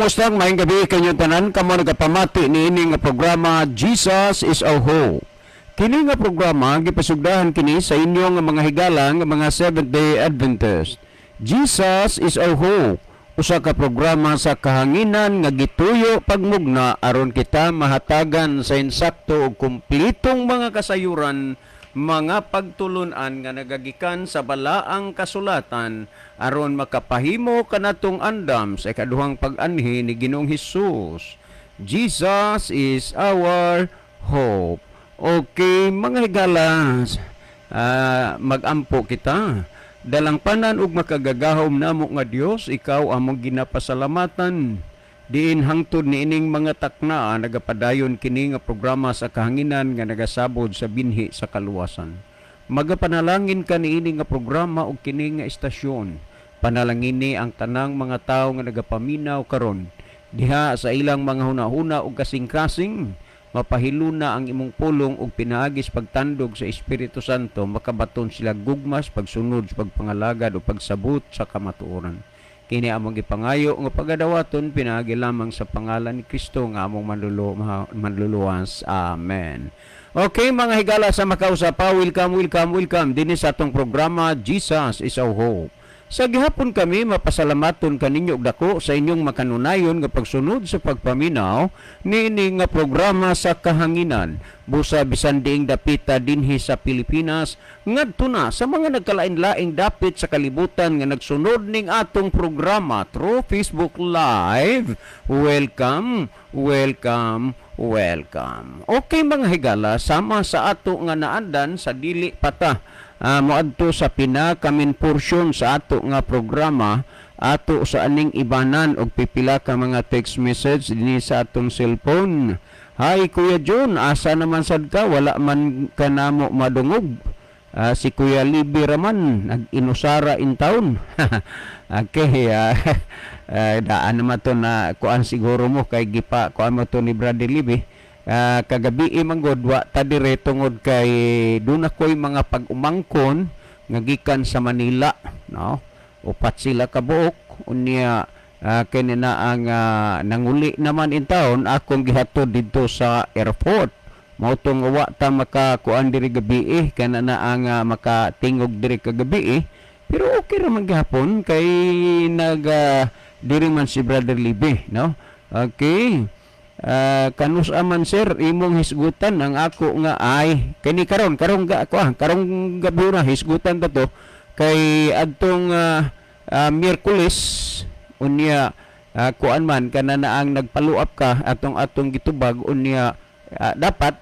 Kumusta, maayong gabi kanyong tanan kamo nagapamati niini nga programa, Jesus is Our Hope. Kini nga programa gipasugdahan kini sa inyong nga mga higala nga mga Seventh-day Adventist. Jesus is Our Hope. Usa ka programa sa kahanginan nga gituyo pagmugna aron kita mahatagan sa insakto ug kumpletong mga kasayuran, mga pagtulunan nga nagagikan sa balaang kasulatan aron makapahimo kanatong andam sa ikaduhang pag-anhi ni Ginoong Hesus. Jesus is our hope. Okay, mga higala, magampo kita. Dalangpanan ug makagagahom namo nga Dios, ikaw among ginapasalamatan. Diin hangtod niining mga takna nagapadayon kini nga programa sa kahanginan nga nagasabod sa binhi sa kaluwasan. Magapanalangin ka niini nga programa ug kini nga istasyon. Panalangini ang tanang mga tawo nga nagapaminaw karon. Diha sa ilang mga hunahuna ug kasing-kasing, mapahiluna ang imong pulong ug pinaagis pagtandog sa Espiritu Santo, makabaton sila gugmas pagsunod sa pagpangalagad o pagsabot sa kamatuoran. Kini among gipangayo nga pagadawaton pinaagi lamang sa pangalan ni Kristo nga among manluluwas. Amen. Okay, mga higala sa makausapa, welcome, welcome, welcome dinhi sa atong programa, Jesus is Our Hope. Sa gihapon kami mapasalamaton kaninyo og dako sa inyong makanunayon nga pagsunod sa pagpaminaw niini nga programa sa kahanginan. Busa bisan diing dapita dinhi sa Pilipinas ngadto na sa mga nagkalain-laing dapit sa kalibutan nga nagsunod ning atong programa through Facebook Live. Welcome, welcome, welcome. Okay, mga higala, sama sa ato nga naandan sa dili pata moadto sa pinaka-main portion sa ato nga programa, ato sa aning ibanan og pipila ka mga text message dinhi sa atong cellphone. Hi Kuya John, asa naman sad ka, wala man ka namo madungog. Si Kuya Libby raman nag-inusara in town. Okay, daan naman to na kuan siguro mo kay gipa kuan mo to ni Brother Libby. Kagabi man gud wa ta dire tungod kay duna ko'y mga pag-umangkon nga gikan sa Manila, no? Upat sila ka buok. Unya kini na ang nanguli naman in town, akong gihatod didto sa airport. Mao tong wa ta makakuan diri gabi eh, kana na ang makatingog diri kagabi eh. Pero okay ra man gihapon kay nag diri man si Brother Libe, no? Okay. Kanus aman sir imong hisgutan ang ako nga ay kini karon karong ga ako karong gabi na hisgutan ta to kay adtong Miyerkules unya kuan man kana na ang nagfollow up ka atong atong gitubag. Unya dapat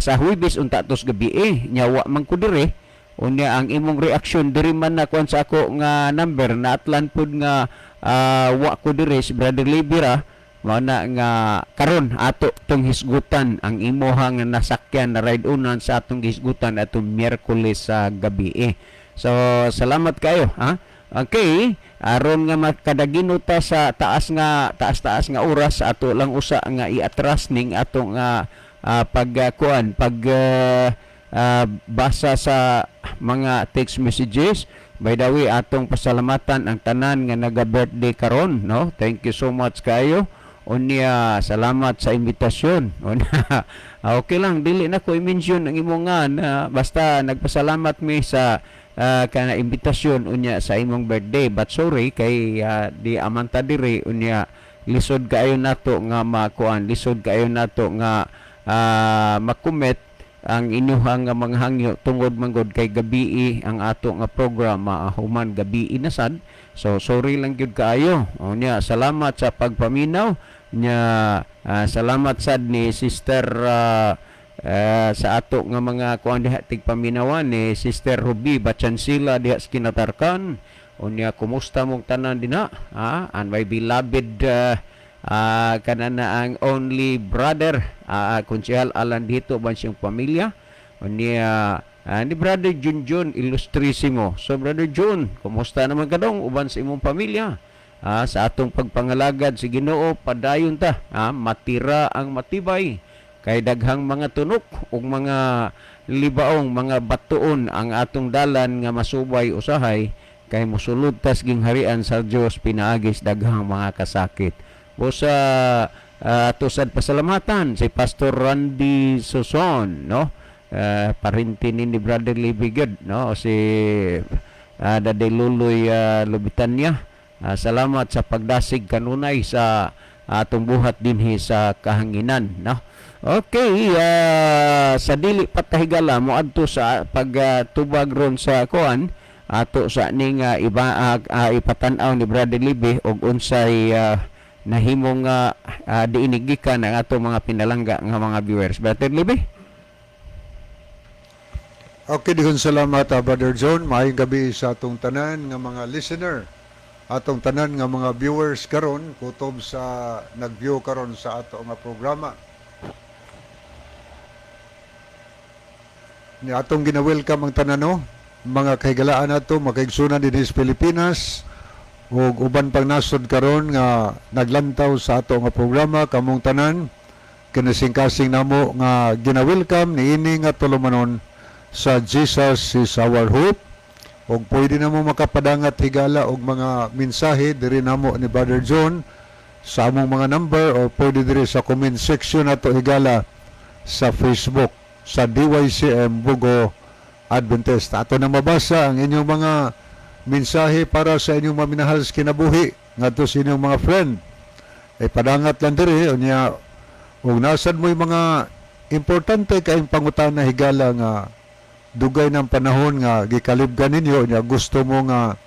sa Huwebes unta tos gabi eh, nya wa man ko dire. Unya ang imong reaksyon diri man na kuan sa ako nga number na atlan pud nga wa ko dire, si Brother Libera. Mao na nga karon ato tong hisgutan ang imuha nga nasakyan na ride unan sa atong hisgutan atong Miyerkules sa gabi eh. So salamat kayo, ha. Okay, aron nga makadagino ta sa taas nga taas-taas nga oras, ato lang usa nga iatras ning atong pag kuan pag basa sa mga text messages. By the way, atong pasalamatan ang tanan nga naga-birthday karon, no? Thank you so much kayo. Unya salamat sa imbitasyon. Unya okay lang, dili na ko i-mention ang imong nga na, basta nagpasalamat mi sa kana imbitasyon unya sa imong birthday, but sorry kay di aman ta diri. Unya lisod kaayo nato nga makuan, lisod kaayo nato nga makommit ang inyuhang nga mga hangyo tungod man gud kay gabii ang ato nga programa, human gabii na sad. So sorry lang gyud kaayo. Unya salamat sa pagpaminaw nya. Salamat sad ni Sister sa ato nga mga kuan diha tigpaminawan ni Sister Ruby Bachansila diha sa Kinatarkan. Unya kumusta mong tanan dinha, ha? And my beloved kana na ang only brother, Konsehal Alan dito ban siyang pamilya. Unya ni Brother Junjun Illustrissimo. So Brother Jun, kumusta naman kadong uban sa imong pamilya? Sa atong pagpangalagad sa Ginoo, padayon ta, matira ang matibay kay daghang mga tunok ug mga libaong mga batuon ang atong dalan nga masubay usahay. Kay mosulod tas gingharian sa Dios pinaagi sa daghang mga kasakit. Busa ato sad pasalamatan si Pastor Randy Suson, no? Parinti ni Brother Libigod, no? Si Daday Luloy Lubitanya. Salamat sa pagdasig kanunay sa atong buhat dinhi sa kahanginan, no? Okay, sa dili patahigala moadto sa pagtubag ron sa kuan ato sa ning iba ipatan-aw ni Brother Libe og unsay nahimong diini gikan ang ato mga pinalangga nga mga viewers. Brother Libe? Okay, dihon salamat, Brother John. Maayong gabi sa atong tanan nga mga listener, atong tanan nga mga viewers karon kutob sa nag-view karon sa ato nga programa. Ni atong gina-welcome ang tanan, no, mga kahigalaan nato, makaigsunan dinhi sa Pilipinas ug uban pang nasod karon nga naglantaw sa ato nga programa. Kamong tanan kinasing-kasing namo nga gina-welcome niini nga tulumanon sa Jesus is Our Hope. Ug pwede na mo makapadangat, higala, og mga mensahe diri namo ni Brother John sa among mga number or pwede diri sa comment section nato, higala, sa Facebook sa DYCM Bogo Adventist. Ato na mabasa ang inyong mga mensahe para sa inyong maminahal sa kinabuhi ngadto sa inyong mga friend. E padangat lang diri unya ug nasad mo'y mga importante kaayong pangutana, higala, nga dugay ng panahon nga gikalibgan ninyo nya gusto mo nga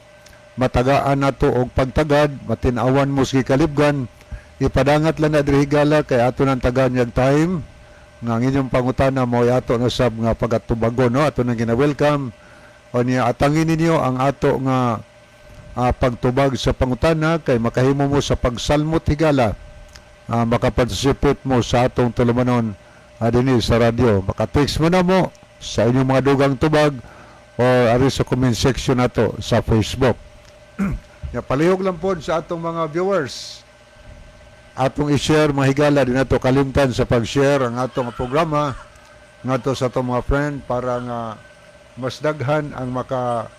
matagaan nato og pagtagad, matin-awan mo sa gikalibgan, ipadangat lang na diri, higala, kay ato nang tagaan yung time nga ang inyong pangutana mo ato na sab nga pagatubagon, no? Ato nang gina-welcome o niya atangin ninyo ang ato nga pagtubag sa pangutana kay makahimo mo sa pagsalmot, higala, makaparticipate mo sa atong tulumanon dinhi sa radyo. Maka-text mo na mo sa inyong mga dugang tubag or ari sa comment section nato sa Facebook. Ya, palihog lang po sa atong mga viewers. Atong i-share, mga higala, di nato kalimtan sa pag-share ang atong programa ngadto sa atong mga friend para nga mas daghan ang maka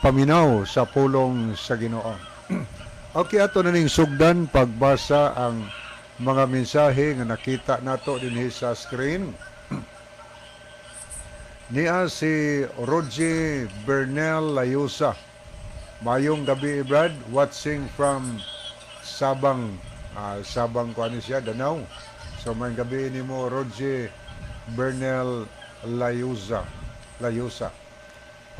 paminaw sa pulong sa Ginoo. Okay, ato na ning sugdan pagbasa ang mga mensahe nga nakita nato dinhi sa screen. Niya si Roger Bernel Layusa. "Mayong gabi, Brad, watching from Sabang," Sabang ko ano siya, Danao. So mayong gabi nimo, Roger Bernel Layusa. Layusa.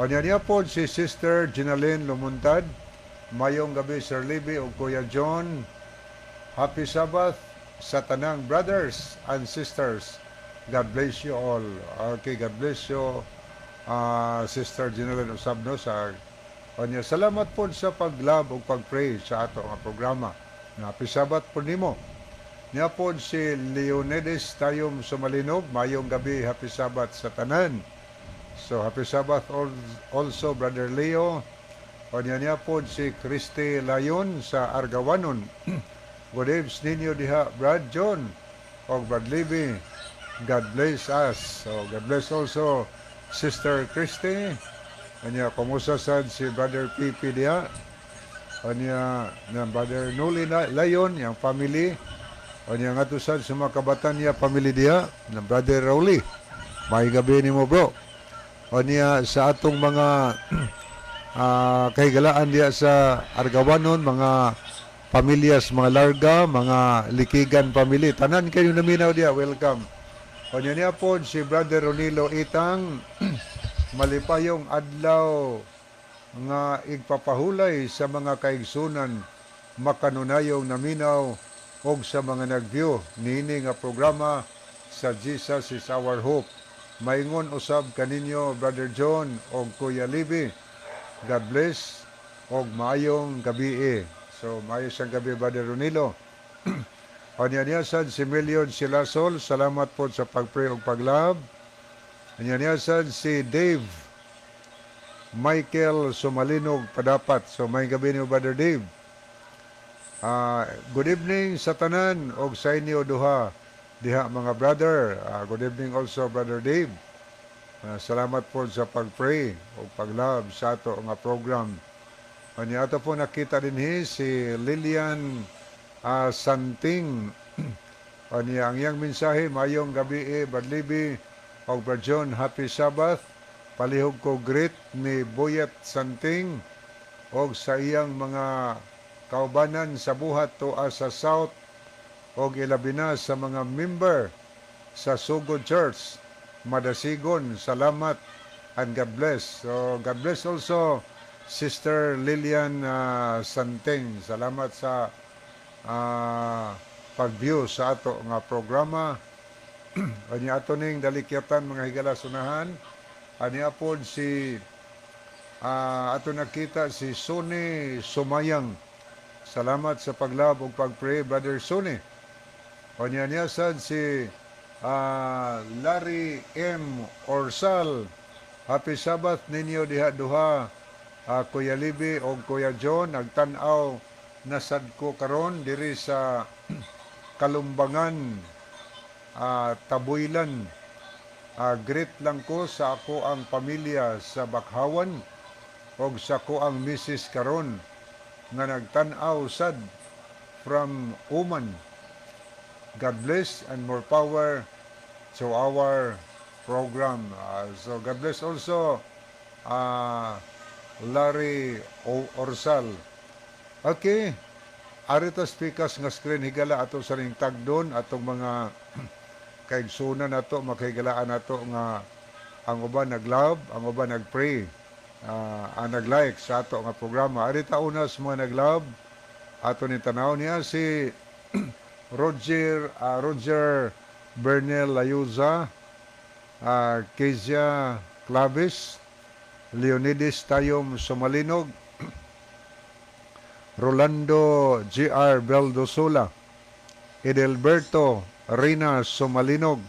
O niya niya po si Sister Ginaline Lumuntad. "Mayong gabi, Sir Libby o Kuya John. Happy Sabbath sa tanang brothers and sisters. God bless you all." Okay, God bless you, Sister Ginaline Usabno sa Onya, salamat po sa pag-love ug pag-pray sa ato nga programa. Happy Sabbath po nimo. Niya po si Leonides Tayom Sumalinog. "Mayong gabi, happy Sabbath sa tanan." So happy Sabbath also, Brother Leo. O niya niya po si Christy Layon sa Argawanon. "Good evening ninyo diha, Brad John o Brad Libby. God bless us." So God bless also, Sister Christy. Anya, kumusta sad si Brother PP diha? Anya na Brother Nuli na Layon, yang family. Anya nga to sad sa mga kabatan niya family diha, na Brother Rauli. May gabi nimo, bro. Anya sa atong mga kahigalaan diha sa Argawanon, mga pamilyas, mga Larga, mga Likigan family. Tanan kayo naminaw diha, welcome. Anya niya po si Brother Ronilo Itang. "Malipayong adlaw nga igpapahulay sa mga kaigsunan makanunayong naminaw og sa mga nag-view niini nga programa sa Jesus is Our Hope. Maingon usab kaninyo, Brother John og Kuya Libby. God bless og maayong gabi." So maayo siyang gabi, Brother Ronilo. Anya niya sad si Million Silasol, salamat po sa pag-pray og pag-love. Anya niya sad si Dave Michael Sumalinog Padapat. So may gabi niyo, Brother Dave. "Good evening sa tanan og sa inyo duha diha, mga brother." Good evening also, Brother Dave. Salamat po sa pag-pray o pag-love sa ato nga program. Unya ato po nakita dinhi si Lilian Santing. Unya ang iyang mensahe, "Mayong gabi eh, Brad Libby og Brad John, happy Sabbath. Palihog ko greet ni Boyet Santing og sa iyang mga kaubanan sa buhat tuwa sa South og ilabi na sa mga member sa Sugod Church. Madasigon, salamat and God bless." So God bless also, Sister Lilian Santing. Salamat sa pag-view sa ato nga programa. Unya ato ning dalikyatan, mga higala, sunahan. Ani apod si ato nakita si Sonny Sumayang. Salamat sa pag-love ug pag-pray, Brother Sonny. Unya niya sad si Larry M. Orsal. "Happy Sabbath ninyo diha duha, Kuya Libby o Kuya John. Nagtan-aw na sad ko karon diri sa Kalumbangan, Tabuylan. Greet lang ko sa ako ang pamilya sa Bakhawan og sa ko ang misis karon nga nagtan-aw sad from Oman. God bless and more power to our program." So God bless also, Larry Orsal. Okay. Arita speakers nga screen, higala, ato sa ring tagdon atong mga kaigsunan nato, makahigalaan nato nga ang uban nag-love, ang uban nag-pray, ang nag-like sa ato nga programa. Arita una sa mga nag-love, ato ni tanaw niya si Roger Bernel Layuza, Kezia Clavis, Leonides Tayom Sumalinog, Rolando G.R. Beldosola, Edelberto Rina Sumalinog,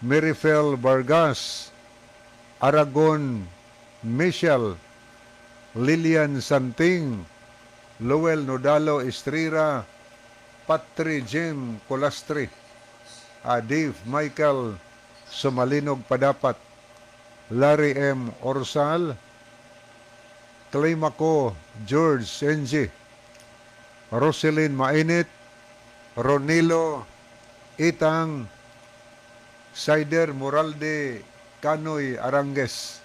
Marifel Vargas, Aragon Michel, Lilian Santing, Lowell Nodalo Estrera, Patri Jim Colastri, Dave Michael Sumalinog Padapat, Larry M. Orsal, Climaco George N.G., Roselyn Mainit, Ronilo Itang, Sider Moralde Canoy Arangues,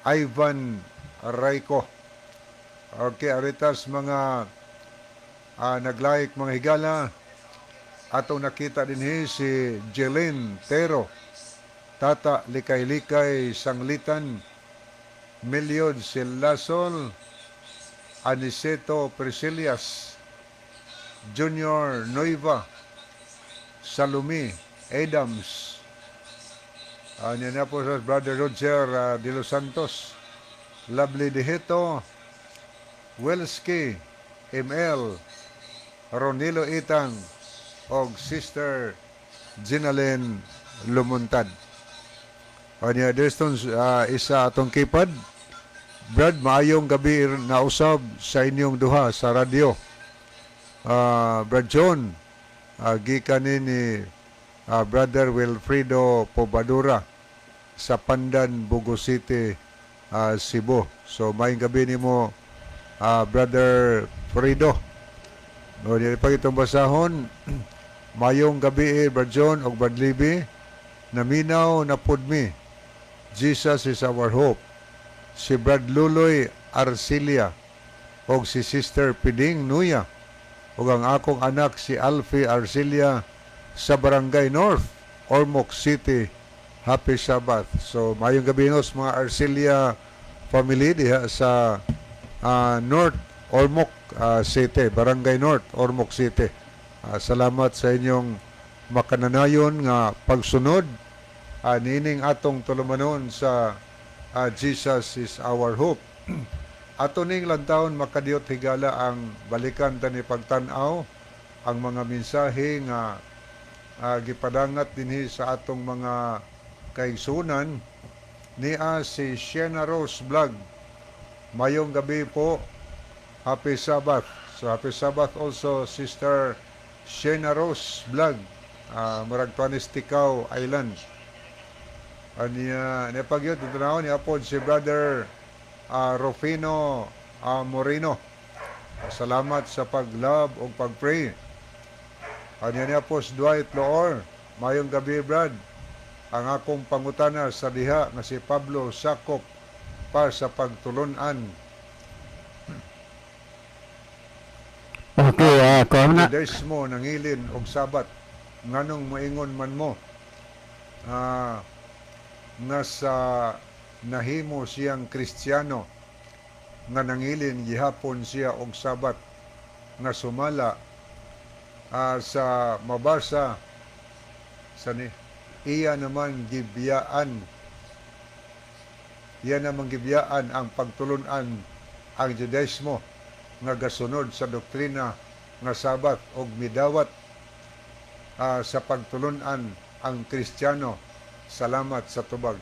Ivan Rayco. Okay, aritas mga nag-like, mga higala. Atong nakita din si Jeline Tero, Tata Likay-Likay Sanglitan, Meliod Silasol, Aniceto Priscillas, Junior Noiva, Salumi Adams, niya na po sa Brother Roger De Los Santos, Lovely Dihito, Welski ML, Ronilo Itang, og Sister Ginalyn Lumuntad. Niya, Deston, isa atong kipad. "Brad, maayong gabi na usab sa inyong duha sa radyo. Brad John," gikan ni Brother Wilfredo Pobadura sa Pandan, Bogo City, Cebu. So, maayong gabi nimo, Brother Fredo. No, dili pa itong basahon. "Mayong gabi eh, Brad John og Brad Libby. Naminaw na pud mi. Jesus is our hope. Si Brad Luloy Arcilia og si Sister Piding Nuya og ang akong anak si Alfie Arcilia sa Barangay North, Ormoc City. Happy Sabbath." So mayong gabi nos mga Arcilia family diha sa North Ormoc City, Barangay North, Ormoc City. Salamat sa inyong makananayon nga pagsunod niining atong tulumanon sa Jesus is our hope. Ato ning lantawon, makadiyot, higala, ang balikan tani pagtan-aw ang mga mensahe nga gipadangat dinhi sa atong mga kaigsunan. Niya si Shena Rose Vlog. "Mayong gabi po. Happy Sabbath." So happy Sabbath also, Sister Shena Rose Vlog. Murag Tuanis Ticao Island. Aniya, niya pagyud tanawon niya pod si Brother Rufino Moreno. Salamat sa pag-love ug pag-pray. Aniya niya po si Dwight Loor. Mayong gabi, Brad. Ang akong pangutana sa diha nga si Pablo sakop pa sa pagtulunan Okay, kuha na. Judaismo nangilin og Sabat, nganong moingon man mo nga sa nahimo siyang Kristiyano nga nangilin gihapon siya og Sabat nga sumala sa mabasa sa ni iya naman gibiyaan ang pagtulunan ang Judaismo nga gasunod sa doktrina nga Sabat og midawat sa pagtulunan ang Kristiyano? Salamat sa tubag.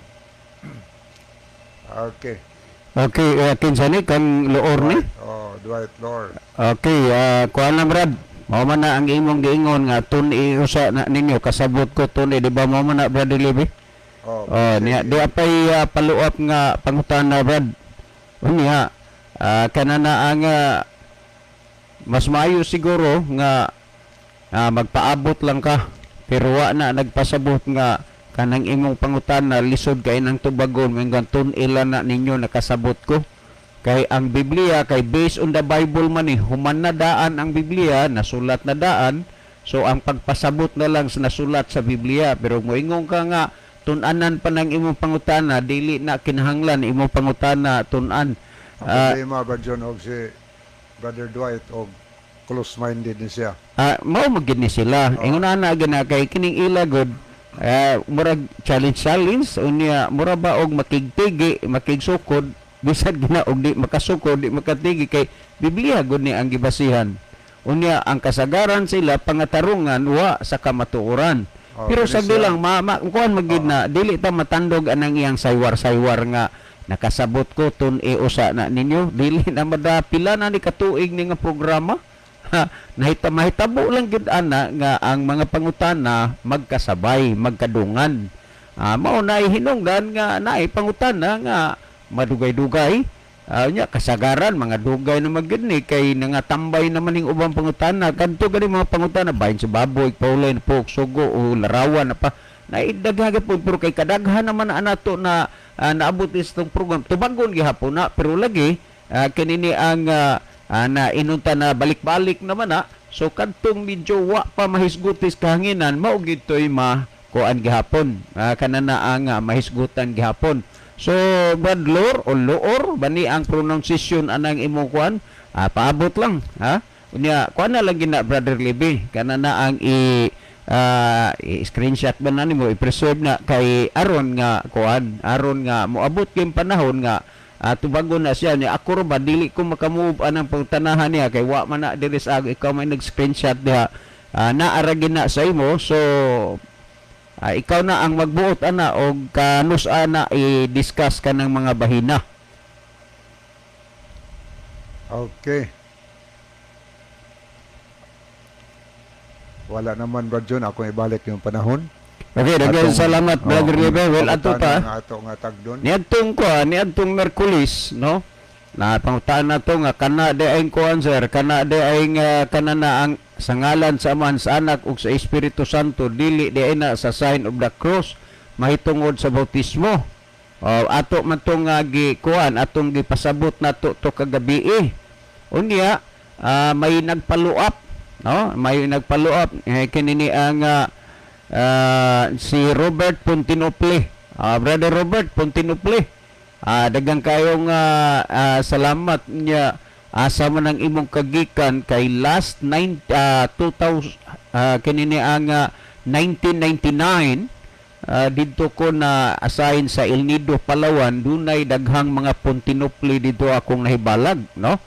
Okay. Okay, kinsa ni kang Loor ni? Oh, Dwight Lord. Okay, kuha na, Brad. Mao man na ang imong giingon nga tun-i usa na ninyo, kasabot ko tun-i, di ba mao man na, Brad Libi? Oh, Oh, niya di apay paluap nga pangutana, Brad. Unya, kana na ang mas maayo siguro nga magpaabot lang ka pero wa na nagpasabot nga kanang imong pangutana lisod kay nang tubagon nga tun-ila na ninyo, nakasabot ko kay ang Biblia kay based on the Bible man ni, human na daan ang Biblia, nasulat na daan, so ang pagpasabot na lang sa nasulat sa Biblia. Pero moingon ka nga tun-anan pa ng imong pangutana, dili na kinahanglan imong pangutana tun-an. Ang problema ba John og si Brother Dwight og close-minded ni siya. Mao man gid ni sila. Ingon ana gina kay kining ila god murag challenge challenge, unya mura ba og makigtigi, makigsukod, bisan gina og di makasukod, di makatigi kay Biblia gud ni ang gibasihan. Unya ang kasagaran sila pangatarungan wa sa kamatuoran. Oh, Pero kini sa siya. bilang ma, ma kuan magid na dili ta matandog anang iyang saywar-saywar nga nakasabot ko tun-i usa na ninyo, dili na madapila na ni katuig ni nga programa. Ha, nahita mahitabo lang gyud ana nga ang mga pangutana magkasabay, magkadungan. Mao na hinungdan nga naay pangutana nga madugay-dugay. Nya kasagaran mga dugay na magyud ni kay nangatambay naman ning ubang pangutana kadto gani mga pangutana bahin sa baboy, paulay na sugo o larawan na pa naidaghan gyud, pero kay kadaghan naman na nato na naabot is itong program, tubagon gihapon na. Pero lagi kinini ang na inunta na balik-balik naman na, so kadtong medyo wa pa mahisgutis kahanginan mao gitoy ma kuan gihapon, kana na ang mahisgutan gihapon. So Brad Lor o Loor bani ang pronunciation anang imong kuan, paabot lang ha. Unya kuan na lang gina, Brother Libby, kana na ang i-screenshot ba na nimo, i-preserve na kay aron nga kuan, aron nga moabot kay panahon nga tubagon na siya niya. Ako ra ba dili ko makamove anang pagtanahan niya kay wa man na diri sa ako, ikaw may nag-screenshot diha, naara gina sa imo, so ikaw na ang magbuot ana og kanus ana i-discuss ka ng mga bahina. Okay. Wala naman, Brad John, ako ibalik yung panahon. Okay, daghang salamat, Brother Oh, Libe. Well, ato pangutana pa. nga ato nga tagdon. Niadtong ko, niadtong Merkulis, no? Na pangutan na to nga kana di ay kuan, sir, kana di ay nga kana na ang sa ngalan sa Amahan, sa Anak ug sa Espiritu Santo, dili di ay na sa sign of the cross mahitungod sa bautismo. Oh, ato man to nga gi kuan, atong gipasabot nato to kagabi eh. Unya may nagpaluap, no? May nagpaluap eh, kini ni ang si Robert Puntinople. Brother Robert Puntinople. Daghang kayong salamat niya, asa man ang imong kagikan kay last nine, 2000, kini ni ang 1999, didto ko na assign sa El Nido, Palawan. Dunay daghang mga Puntinople dito akong nahibalag, no?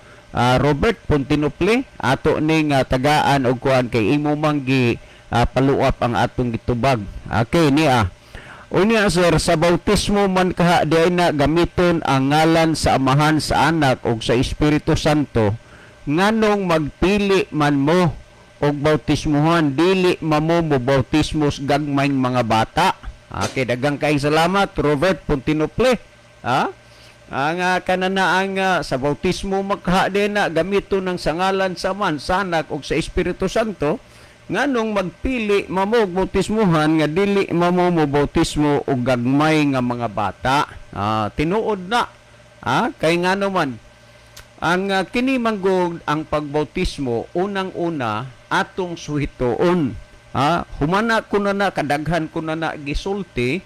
Robert Puntinople, ato ning tagaan og kuan kay imo mang gi paluap ang atong gitubag. Okay niya. Unya sir, sa bautismo man kaha di ay na gamiton ang ngalan sa Amahan, sa Anak ug sa Espiritu Santo, nganong magpili man mo og bautismuhan, dili mamo mo bautismos gagmayng mga bata? Okay, daghang kaayong salamat, Robert Puntinople. Ha? Ang kanana ang sa bautismo makha din na gamito ng sa ngalan sa Amahan, sa Anak ug sa Espiritu Santo, nganong magpili mamo og bautismuhan nga dili mamo mo bautismo og gagmay nga mga bata? Ah, tinuod na. Ah, kay ngano man ang kini manggod ang pagbautismo, unang-una atong suhitoon. Ah, humana ko na kadaghan ko na gisulti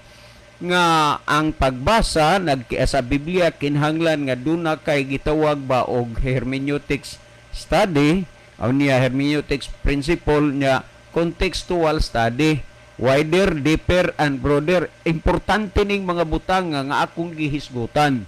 nga ang pagbasa nag sa Biblia kinahanglan nga duna kay gitawag ba og hermeneutics study o niya hermeneutics principle niya, contextual study, wider, deeper and broader. Importante ning mga butang nga akong gihisgutan.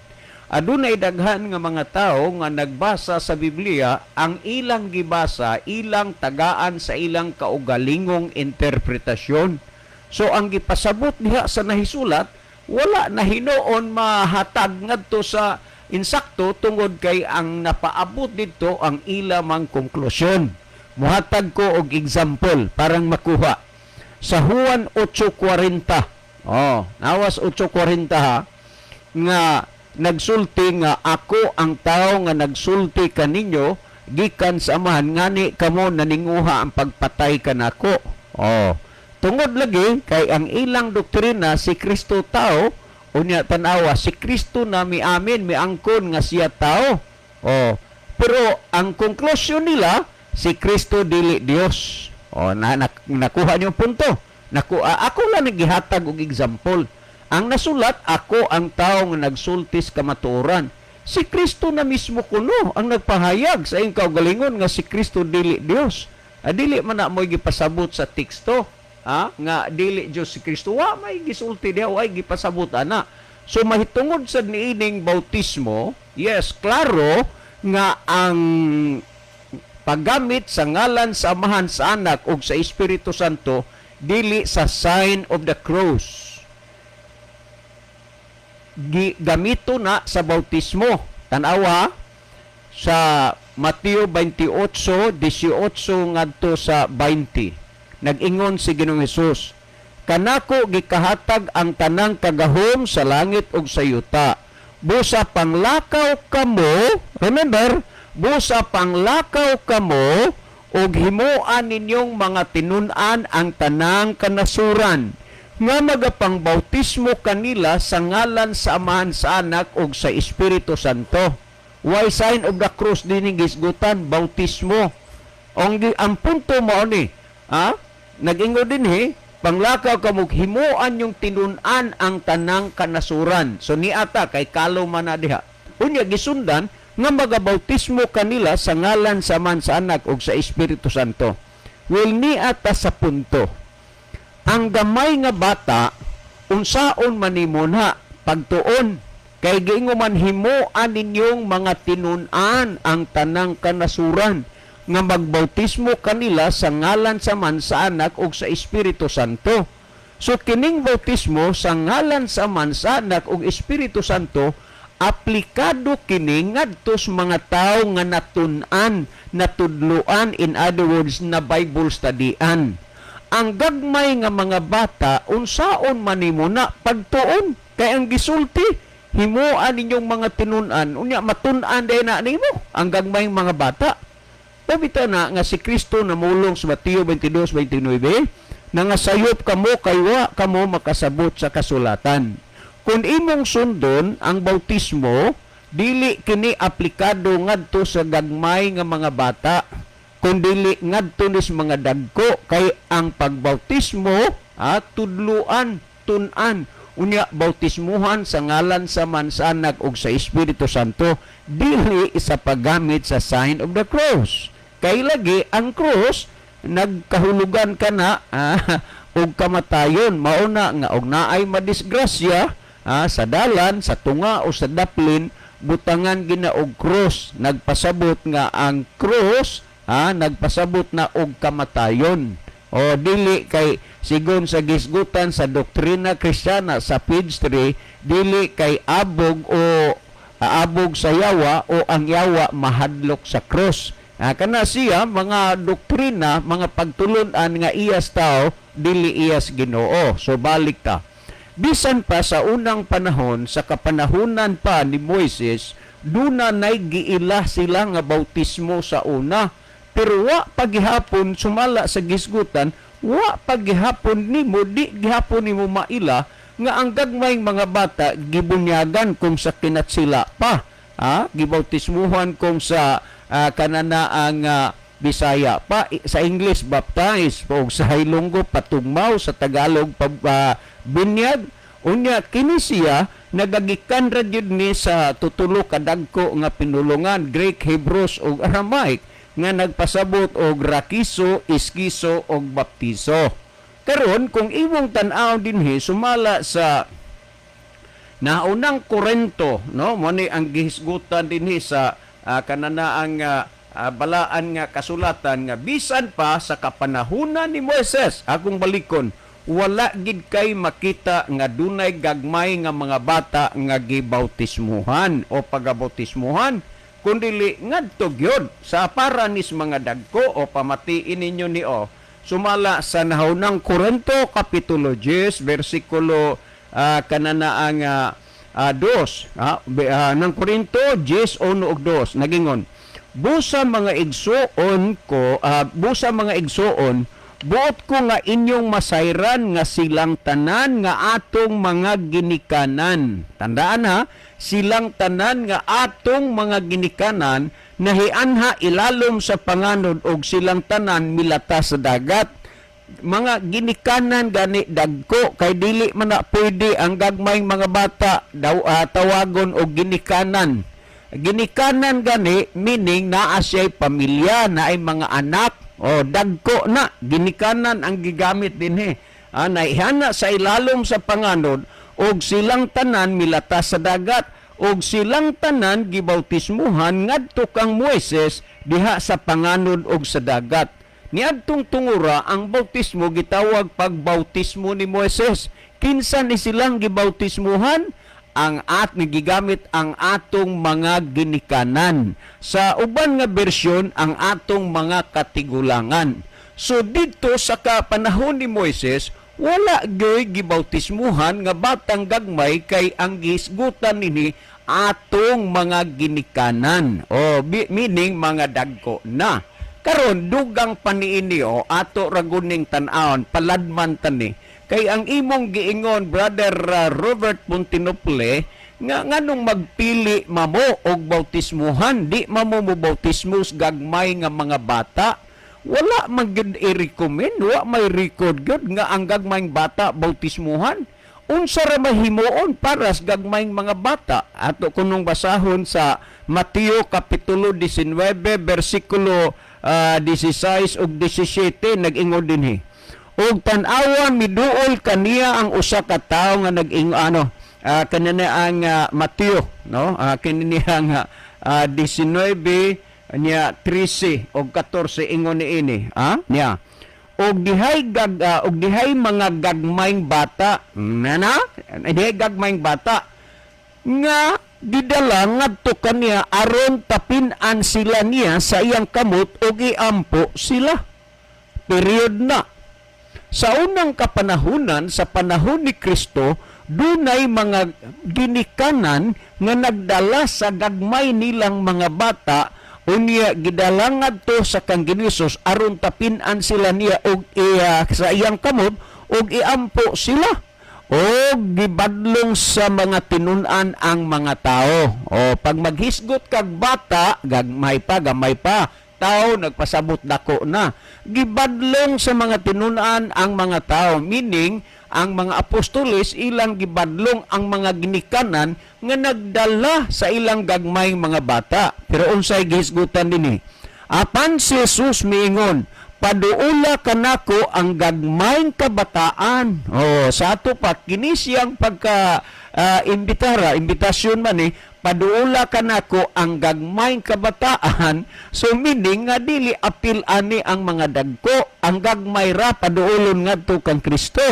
Adunay daghan nga mga tao nga nagbasa sa Biblia, ang ilang gibasa ilang tagaan sa ilang kaugalingong interpretasyon. So ang gipasabot diha sa nahisulat wala na hinuon mahatag ngadto sa insakto tungod kay ang napaabot didto ang ila mang konklusyon. Muhatag ko og example parang makuha. Sa Juan 8:40. Oh, nawas 8:40 ha, nga nagsulti nga ako ang tao nga nagsulti kaninyo gikan sa Amahan, ngani kamo naninguha ang pagpatay kanako. Oh. Tungod lagi kay ang ilang doktrina si Kristo tao, unya tan-awa si Kristo na miamin miangkon nga siya tao. Oh. Pero ang konklusyon nila, si Kristo dili Dios. Oh, na nakuha niyo punto. Ako lang nagihatag og example. Ang nasulat, ako ang tao nga nagsultis kamatuoran. Si Kristo na mismo kuno ang nagpahayag sa iyang kaugalingon nga si Kristo dili Dios. Ah, dili man na mo'y gipasabot sa teksto, ah, nga dili Dios si Kristo. Wa may gisulti diha, way gipasabot ana. So mahitungod sa niining bautismo, yes, klaro nga ang paggamit sa ngalan sa Amahan, sa Anak ug sa Espiritu Santo dili sa sign of the cross. Gamito na sa bautismo. Tan-awa sa Mateo 28:18 ngadto sa 20. Nag-ingon si Ginoong Hesus, "Kanako gikahatag ang tanang kagahom sa langit ug sa yuta. Busa panglakaw kamo, remember, busa panglakaw kamo ug himuan ninyong mga tinun-an ang tanang kanasuran nga magapangbautismo kanila sa ngalan sa Amahan, sa Anak ug sa Espiritu Santo." Why sign of the cross dinhi gisgutan? Bautismo. Ang punto mao ni, ha? Nag-ingon dinhi, panglakaw kamo, himuan yung tinun-an ang tanang kanasuran. So niata kay kalo man na diha. Unya gisundan nga magabautismo kanila sa ngalan sa Amahan, sa Anak ug sa Espiritu Santo. Well, niata sa punto. Ang gamay nga bata, unsaon man nimo na pagtuon? Kay giingon man himuan ninyong mga tinun-an ang tanang kanasuran nga magbautismo kanila sa ngalan sa Amahan, sa Anak ug sa Espiritu Santo. So kining bautismo sa ngalan sa Amahan, sa Anak ug Espiritu Santo, aplikado kini ngadto sa mga tawo nga natun-an, natudloan, in other words, na Bible studyan. Ang gagmay nga mga bata, unsaon man nimo na pagtuon? Kay ang gisulti, himuan ninyong mga tinun-an, unya matun-an din na nimo ang gagmay mga bata. Pabita na nga si Kristo namulong sa Mateo 22:29 na nga sayop kamo kay wa kamo makasabot sa kasulatan. Kung imong sundon ang bautismo, dili kini aplikado ngadto sa gagmay nga mga bata, kun dili ngadto nis mga dagko, kay ang pagbautismo at tudluan, tun-an, unya bautismuhan sa ngalan sa Amahan, sa Anak ug sa Espiritu Santo, dili sa paggamit sa sign of the cross. Kay lagi ang cross nagkahulugan ka na og kamatayon. Mauna nga og naay madisgrasya sa dalan, sa tunga o sa daplin, butangan gina og cross, nagpasabot nga ang cross nagpasabot na og kamatayon. O dili kay sigon sa gisgutan sa doktrina Kristiyana sa page 3, dili kay abog o aabog sa yawa o ang yawa mahadlok sa cross. Kana siya mga doktrina, mga pagtulun-an nga iyas tao, dili iyas Ginoo. So balik ta. Bisan pa sa unang panahon, sa kapanahunan pa ni Moises, duna nay giila sila nga bautismo sa una. Pero wa pagihapon, sumala sa gisgutan, wa pagihapon nimo, di gihapon nimo maila nga ang gagmayng mga bata gibunyagan kung sa kinatsila pa. Ha? Gibautismuhan kung sa kanana ang Bisaya pa, sa English baptize, o sa Ilonggo patugmaw, sa Tagalog binyag. Unya kini siya nagagikan ra gyud ni sa tutulo ka dagko nga pinulungan, Greek, Hebrews ug Aramaic, nga nagpasabot og rakiso, iskiso ug baptiso. Karon kung imong tan-aw dinhi sumala sa naunang Korento, no, mo ni ang gihisgutan dinhi sa kananaang balaan nga kasulatan nga bisan pa sa kapanahunan ni Moises, akong balikon, wala gid kay makita nga dunay gagmay nga mga bata nga gibautismuhan o pagabautismuhan, kundili ngadto gyud sa paranis mga dagko. O pamatiin ninyo ni o sumala sa nahaunang Korento kapitulo 10 bersikulo kananaang 2, ng Korinto 10:1 ug 2, nagingon, "Busa mga igsuon ko, busa mga igsuon, buot ko nga inyong masayran nga silang tanan nga atong mga ginikanan." Tandaan ha, silang tanan nga atong mga ginikanan nahianha ilalom sa panganod og silang tanan milata sa dagat. Mga ginikanan gani dagko, kay dili man na pwede ang gagmayng mga bata daw tawagon og ginikanan. Ginikanan gani meaning naa siya'y pamilya, naay mga anak o dagko na. Ginikanan ang gigamit dinhi. Naihana sa ilalom sa panganod og silang tanan milata sa dagat og silang tanan gibautismuhan ngadto kang Moises diha sa panganod og sa dagat. Niadtong tungura, ang bautismo gitawag pagbautismo ni Moises. Kinsa ni silang gibautismuhan? Ang at gigamit ang atong mga ginikanan. Sa uban nga bersyon, ang atong mga katigulangan. So dito sa kapanahon ni Moises, wala gyoy gibautismuhan nga batang gagmay kay ang gisgutan nini atong mga ginikanan. O meaning mga dagko na. Karon dugang paniini o ato raguning tan-awon paladman tani kay ang imong giingon, Brother Robert Montinople, nga nganong magpili mamo og bautismuhan, di mamo mo bautismos gagmay nga mga bata? Wala man gyud i-recommend, wa may record gyud nga ang gagmayng bata bautismuhan. Unsa ra mahimuon para sa gagmayng mga bata? Ato kunong basahon sa Mateo kapitulo 19 bersikulo 16 ug 17. Nag-ingon dinhi, "Og tan-awa, miduol kaniya ang usa ka tawo nga nag-ing ano kanina ang Mateo, no, kini ang 19 niya 13 og 14. Ingon niini niya, og dihay mga gagmayng bata nana, dihay gagmayng bata nga gidala ngadto kaniya aron tapin-an sila niya sa iyang kamot ug iampo sila." Period na. Sa unang kapanahunan, sa panahon ni Kristo, dunay mga ginikanan nga nagdala sa gagmay nilang mga bata, unya gidala ngadto sa kang Ginoong aron tapin-an sila niya og iya sa iyang kamot ug iampo sila. O gibadlong sa mga tinun-an ang mga tao. O pag maghisgot kag bata, gagmay pa, gamay pa, tao nagpasabot dako na. Gibadlong sa mga tinun-an ang mga tao, meaning ang mga apostoles ilang gibadlong ang mga ginikanan nga nagdala sa ilang gagmayng mga bata. Pero unsay gihisgutan dinhi? Apan si Jesus miingon, "Paduula kanako ang gagmayng kabataan." Oh, sa ato pa kini siyang pagka imbitara, imbitasyon man eh, "Paduula kanako ang gagmayng kabataan." So meaning nga dili apil ani ang mga dagko, ang gagmay ra paduulon ngadto kang Kristo.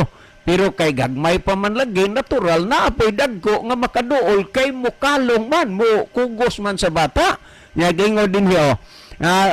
Pero kay gagmay pa man lagi, natural na apoy dagko nga makaduol kay mukalong man, mo kugos man sa bata. Nya gingon din hiyo,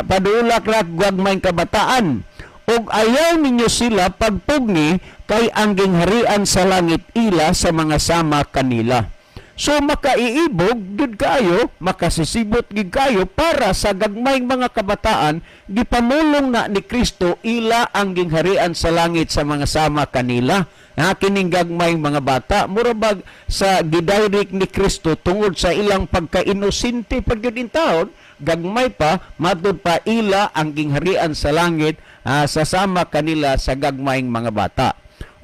paduula ra gagmayng kabataan. Ug ayaw ninyo sila pagpugni, kay ang gingharian sa langit ila sa mga sama kanila. So makaiibog gud kayo, makasisibot gid kayo para sa gagmayng mga kabataan, gipamulong na ni Kristo ila ang gingharian sa langit sa mga sama kanila. Ha, kining gagmayng mga bata, mura bag sa gidirect ni Kristo tungod sa ilang pagka-inosente pag gyud intawon, gagmay pa, matud pa ila ang gingharian sa langit sa sama kanila sa gagmayng mga bata.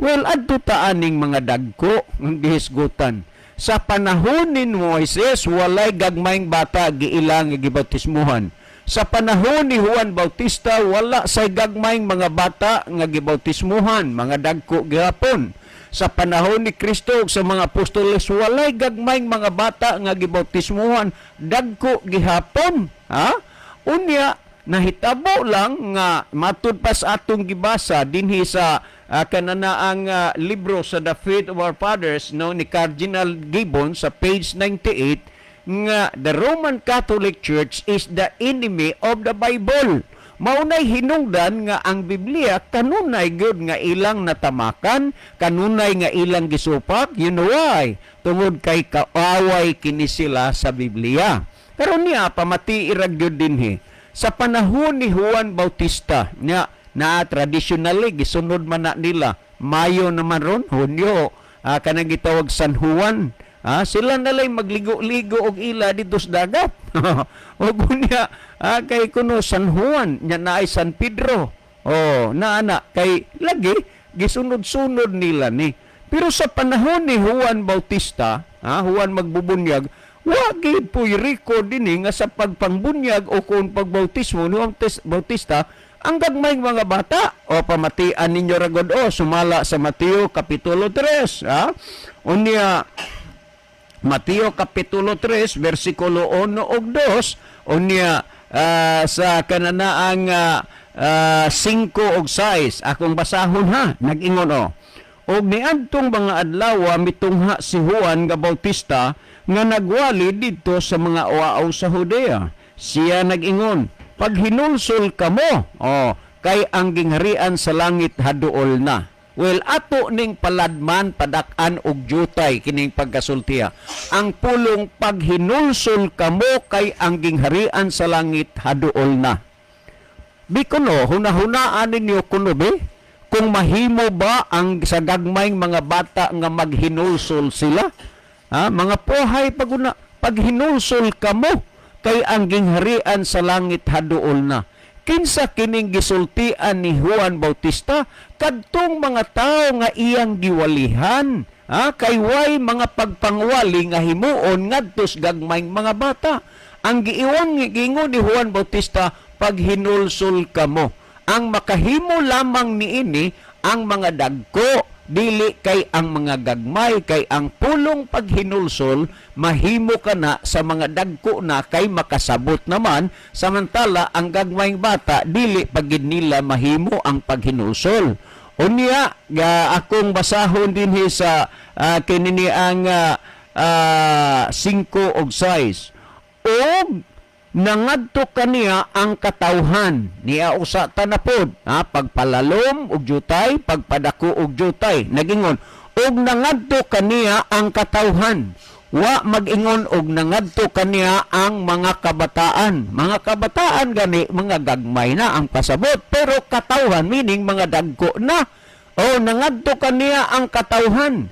Well, adto ta aning mga dagko ng gihisgutan. Sa panahon ni Moises, walay gagmayng bata giilang nga gibautismuhan. Sa panahon ni Juan Bautista, wala say gagmayng mga bata nga gibautismuhan, mga dagko gihapon. Sa panahon ni Kristo ug sa mga apostoles, walay gagmayng mga bata nga gibautismuhan, dagko gihapon. Ha? Unya, nahitabo lang nga matud pa sa atong gibasa dinhi sa kananaang libro sa The Faith of Our Fathers, no, ni Cardinal Gibbon sa page 98 nga the Roman Catholic Church is the enemy of the Bible. Maunay hinungdan nga ang Biblia kanunay gyud nga ilang natamakan, kanunay nga ilang gisupak. You know why? Tungod kay kaaway kini sila sa Biblia. Karon niya pamati ra gyud dinhi. Sa panahon ni Juan Bautista, nya na traditionally gisunod man na nila Mayo naman ron, Hunyo, kanang gitawag San Juan. Sila na lang magligo-ligo og ila dito sa dagat. Og unya, kay kuno San Juan, nya naay San Pedro. Oh, naa na kay lagi gisunod-sunod nila ni. Pero sa panahon ni Juan Bautista, Juan magbubunyag, wa gid po'y record dinhi nga sa pagpangbunyag o kung pagbautismo ni Juan Bautista ang gagmayng mga bata. O pamatian ninyo ragod o sumala sa Mateo Kapitulo 3, ha? Unya Mateo Kapitulo 3 versikulo 1 ug 2, unya sa kananaang 5 ug 6, akong basahon ha. Nag-ingon o, "Og niadtong mga adlaw mitungha si Juan nga Bautista nga nagwali didto sa mga oaw sa Judea. Siya nag-ingon, 'Paghinulsol kamo, oh, kay ang gingharian sa langit haduol na.'" Well, ato ning paladman, padak-an og jutay kining pagkasultiya. Ang pulong "paghinulsol kamo kay ang gingharian sa langit haduol na." Bikuno, hunahunaan ninyo kuno be, kung mahimo ba ang sa gagmayng mga bata nga maghinulsol sila? Ha? Mga pohay paguna, "Paghinulsol kamo kay ang gingharian sa langit haduol na." Kinsa kining gisultian ni Juan Bautista? Kadtong mga tao nga iyang giwalihan. Ha? Kay way mga pagpangwali nga himuon ngadto sa gagmayng mga bata. Ang giiwang giingon ni Juan Bautista, "Paghinulsol kamo." Ang makahimo lamang niini ang mga dagko, dili kay ang mga gagmay, kay ang pulong "paghinulsol" mahimo ka na sa mga dagko na kay makasabot naman, samantala ang gagmayng bata dili pagid nila mahimo ang paghinulsol. Unya ga akong basahon dinhi sa kinini ang 5 og 6. "Og nangadto kaniya ang katawhan." Niya usa ta na pod, ha, pagpalalom og jutay, pagpadako og jutay. Nagingon, "Og nangadto kaniya ang katawhan." Wa mag-ingon "og nangadto kaniya ang mga kabataan." Mga kabataan gani mga gagmay na ang pasabot, pero katawhan meaning mga dagko na. O nangadto kaniya ang katawhan.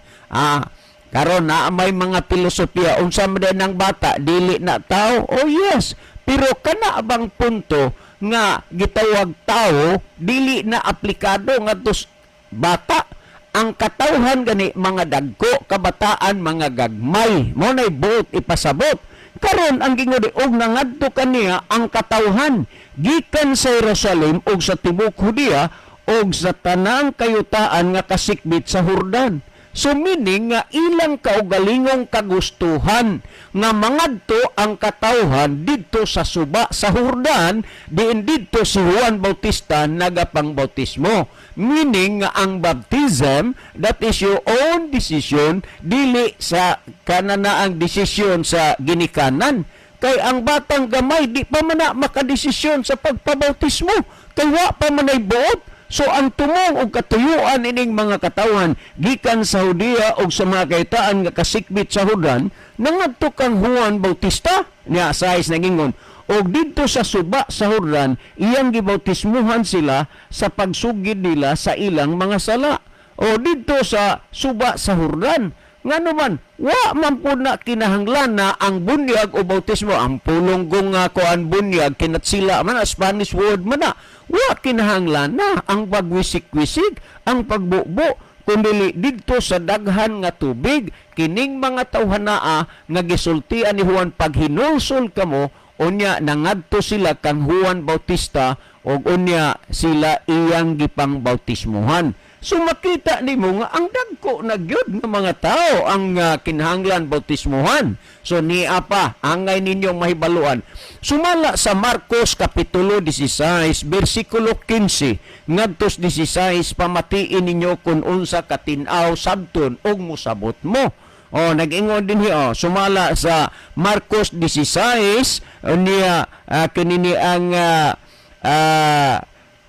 Karon na may mga filosofiya, unsa man din ang bata, dili na tao. Oh yes, pero kana bang punto nga gitawag tao dili na aplikado ngadto sa bata. Ang katawhan gani mga dagko, kabataan mga gagmay. Mo nay buot ipasabot. Karon ang gingon, "Og nangadto kaniya ang katawhan gikan sa Jerusalem ug sa tibuok Judea ug sa tanang kayutaan nga kasikbit sa Hordan. So meaning nga ilang kaugalingong kagustuhan nga mangadto ang katawhan didto sa suba sa Hordan, diin didto si Juan Bautista nagapangbautismo. Meaning nga ang baptism, that is your own decision, dili sa kananaang desisyon sa ginikanan. Kay ang batang gamay di pa man na makadesisyon sa pagpabautismo. Kay wa pa man ay buot. So ang tumong og katuyuan ining mga katawhan gikan sa Judea og sa mga kahitaan nga kasikbit sa Jordan nangadto kang Juan Bautista niya sais nagingon og didto sa suba sa Jordan iyang gibautismuhan sila sa pagsugid nila sa ilang mga sala. O didto sa suba sa Jordan. Ngano man, wa man po na kinahanglan na ang bunyag o bautismo, ang pulong kong kuan bunyag, kinatsila man na, Spanish word man na, wa kinahanglan na ang pagwisik-wisik, ang pagbubo, kundili didto sa daghan nga tubig, kining mga tawhanaa nga gisultian ni Juan paghinulsol kamo, unya nangadto sila kang Juan Bautista ug unya sila iyang gipangbautismuhan. So makita nimo nga ang dagko na gyud nga mga tao ang kinahanglan bautismuhan. So niya pa angay ninyong mahibaluan. Sumala sa Marcos kapitulo 16 bersikulo 15 ngadtos 16, pamatiin ninyo kung unsa katin-aw sabton ug mosabot mo. Oh, nag-ingon din hi, oh, sumala sa Marcos 16 niya kinini ang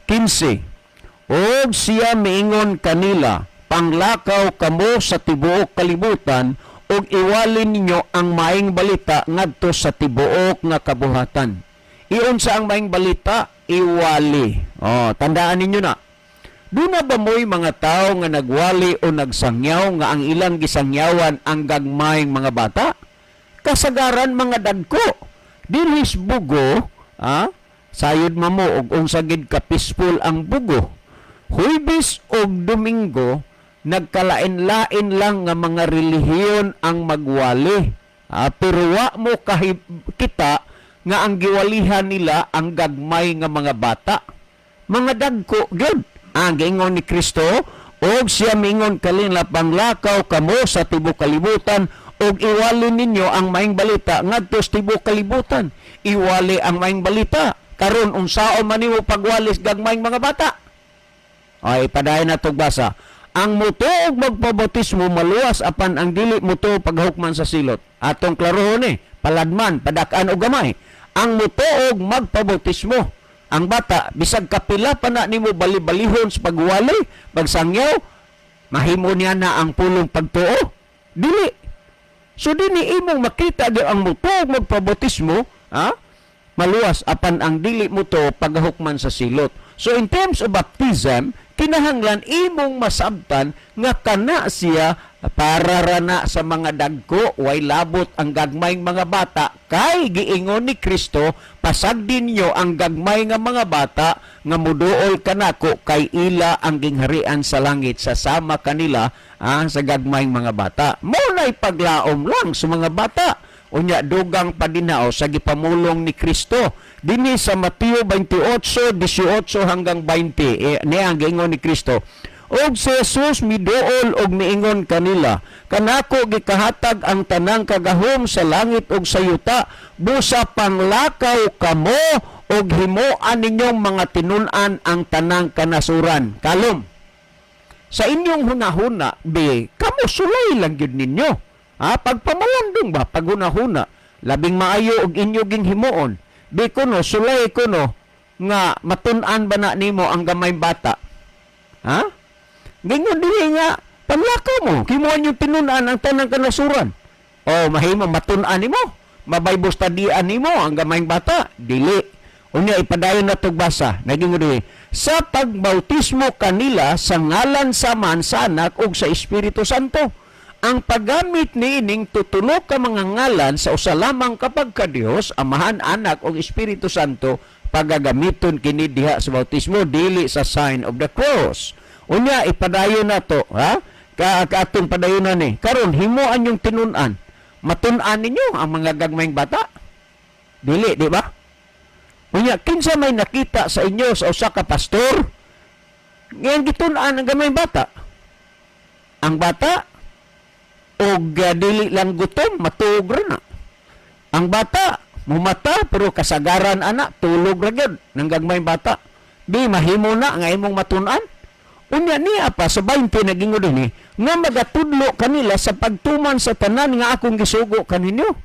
15. Og siya miingon kanila, "Panglakaw kamo sa tibuok kalibutan ug iwali ninyo ang maayong balita ngadto sa tibuok nga kabuhatan." Iunsa ang maayong balita? Iwali. Oh, tandaan ninyo na. Duna ba mo'y mga tao nga nagwali o nagsangyaw nga ang ilang gisangyawan ang gagmayng mga bata? Kasagaran mga dagko. Dinhis Bugo, sayod mamo og unsa gid ka peaceful ang Bugo. Huybes og Domingo, nagkalain-lain lang nga mga relihiyon ang magwali. Pero wa mo kita nga ang giwalihan nila ang gagmay nga mga bata. Mga dagko gyud. Ang giingon ni Kristo, og siya mingon kanila, "Panglakaw kamo sa tibuok kalibutan ug iwali ninyo ang maayong balita ngadto sa tibuok kalibutan." Iwali ang maayong balita. Karon unsaon man nimo pagwalis gagmayng mga bata? Ay, padayon na basa. Ang mutuo og magpabautismo maluwas, apan ang dili mutuo paghukman sa silot. Atong klarohon eh, paladman, padak-an og gamay. Ang mutuo og magpabautismo, ang bata, bisag kapila pa na nimo bali-balihon sa pagwali, pagsangyaw, mahimo niya na ang pulong pagtuo? Dili. So dinhi imong makita di ang mutuo og magpabautismo, ha? Maluwas, apan ang dili mutuo pagahukman sa silot. So in terms of baptism, kinahanglan imong masabtan nga kana siya para rana sa mga dagko, way labot ang gagmayng mga bata, kay giingon ni Kristo, "Pasagdi ninyo ang gagmay nga mga bata nga muduol kanako, kay ila ang gingharian sa langit," sa sama kanila sa gagmayng mga bata. Mao na'y paglaom lang sa mga bata. Unya dugang pa dinao sa gipamulong ni Kristo dinhi sa Mateo 28, 18 hanggang 20. Eh, niya ang giingon ni Kristo. Og si Jesus miduol og miingon kanila, "Kanako gikahatag ang tanang kagahom sa langit ug sa yuta. Busa panglakaw kamo og himuan ninyong mga tinun-an ang tanang kanasuran." Kalom. Sa inyong hunahuna, be, kamo sulay lang gyud ninyo. Ha, pagpamalandong ba, paghunahuna, labing maayo og inyo ging himuon. Be kuno, sulay kuno, nga matun-an ba na nimo ang gamay bata? Ha? Ganyan dili nga, panglakaw mo, himuan yung tinun-an ang tanang kanasuran. O, mahimo, matun-an nimo, ma-Bible studyan nimo ang gamayng bata. Dili. Unya, ipadayon na basa. Naging dili. Sa pagbautismo kanila sa ngalan sa Amahan, sa Anak ug sa Espiritu Santo. Ang paggamit niining tutulo ka mga ngalan sa usa lamang kapag ka Dios, Amahan, Anak ug Espiritu Santo, pagagamiton kini diha sa bautismo, dili sa sign of the cross. Unya ipadayon na to, ha? Ka kaatong padayonan ni. Karon himuan yung tinun-an. Matun-an ninyo ang mga gagmayng bata? Dili, di ba? Unya kinsa may nakita sa inyo sa usa ka pastor ngayon gitun-an ang gamayng bata? Ang bata og dili lang gutom, matuog ra na. Ang bata mumata, pero kasagaran ana tulog ra gyud ng gagmayng bata. Di mahimo na nga imong matun-an. Unya niya pa sa 20 nagingon dinhi nga magatudlo kanila sa pagtuman sa tanan nga akong gisugo kaninyo.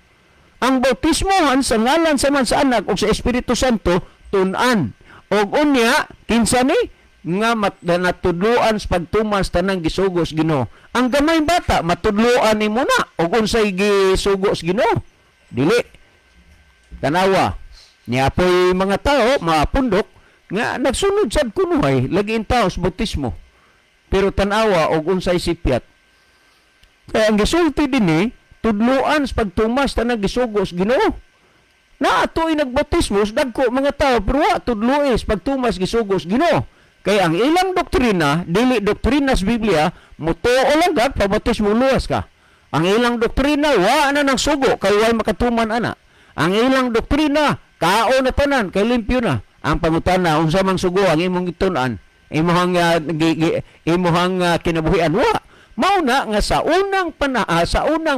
Ang bautismohan sa ngalan sa Amahan, sa Anak ug sa Espiritu Santo, tun-an. Og unya kinsa ni? nga natudloan sa pagtuman sa tanang gisugo sa Ginoo. Ang gamay bata matudloan nimo na og unsay gisugo sa Ginoo. Dili. Tanawa, niapoy mga tao, mga pundok nga nagsunod sad kunuhay lagi in tao sa bautismo. Pero tanawa og unsay sipyat. Kaya ang gisulti dinhi, tudloan sa pagtumas tanang gisugo sa Ginoo. Naa to'y nagbautismo sa dagko mga tao pero wa tudloe sa pagtumas gisugo sa Ginoo. Kay ang ilang doktrina dili doktrina sa Biblia, mutuo lang ka pabautismo, luwas ka. Ang ilang doktrina, wa na nang sugo kay way makatuman ana. Ang ilang doktrina, kaon na tanan kay limpyo na. Ang pangutana, unsa man sugo ang imong gitun-an, imong imong kinabuhian? Wa. Mao na nga sa unang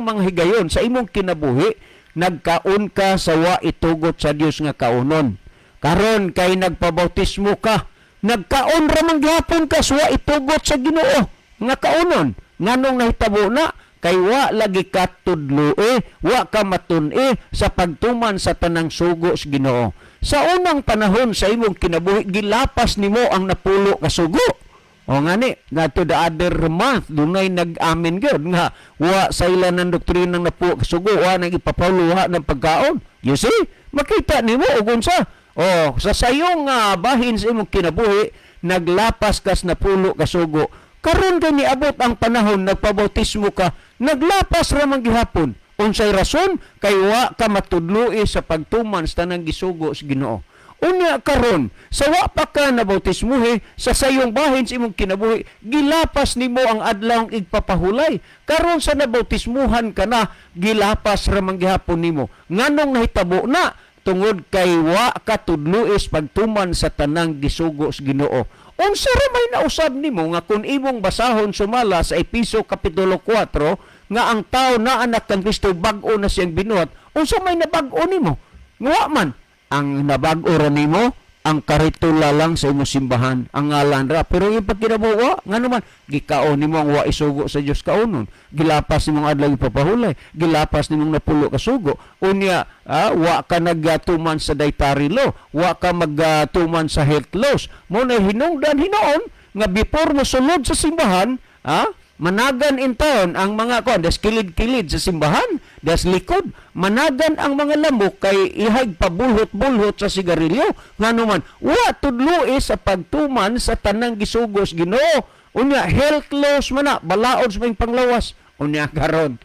mga higayon sa imong kinabuhi, nagkaon ka sa wa itugot sa Dios nga kaunon. Karon kay nagpabautismo ka, nagkaon ra man gihapon ka sa wa itugot sa Ginoo nga kaunon. Nganong nahitabo na? Kay wa lagi ka tudloe, wa ka matun-i sa pagtuman sa tanang sugo sa Ginoo. Sa unang panahon sa imong kinabuhi, gilapas nimo ang 10 ka sugo. O ngani, nga to the other month, dunay nag-amin gyud nga wa sa ila ng doktrinang 10 ka sugo, wa nang ipapaulo, wa ng pagkaon. You see? Makita nimo og unsa. O sa sayong bahin sa imong kinabuhi, naglapas kas 10 ka sugo. Karon kay niabot ang panahon nagpabautismo ka, naglapas ra man gihapon. Unsay rason? Kay wa ka matudloi sa pagtuman sa tanang gisugo sa Ginoo. Unya karon, sa wa pa ka nabautismuhi, sa sayong bahin sa imong kinabuhi, gilapas nimo ang adlawng igpapahulay. Karon sa nabautismuhan ka na, gilapas ra man gihapon nimo. Nganong nahitabo na? Tungod kay wa ka tudluis pagtuman sa tanang gisugo sa Ginoo. Unsa ra may nausab nimo nga kung imong basahon sumala sa Episo kapitulo 4 nga ang tao na anak kang Kristo, bag-o na siyang binuhat, unsa may nabag-o nimo? Nga man ang nabag-o ra nimo ang karitula lang sa imong simbahan, ang ngalan ra, pero yung pagkinabuhi, nga naman gikaon nimo ang wa isugo sa Dios kaunon, gilapas nimong adlaw ipapahulay, gilapas nimong 10 ka sugo. Unya wa ka nagatuman sa dietary law, wa ka magatuman sa health laws mo na hinungdan hinuon nga before mo sulod sa simbahan, managan in town ang mga kuan das kilid-kilid sa simbahan, das likod, managan ang mga lamok kay ihag pabulhot-bulhot sa sigarilyo. Ngano man wa tudloi sa pagtuman sa tanang gisugos Ginoo. Unya health laws man na balaod sa may panglawas. Unya karon,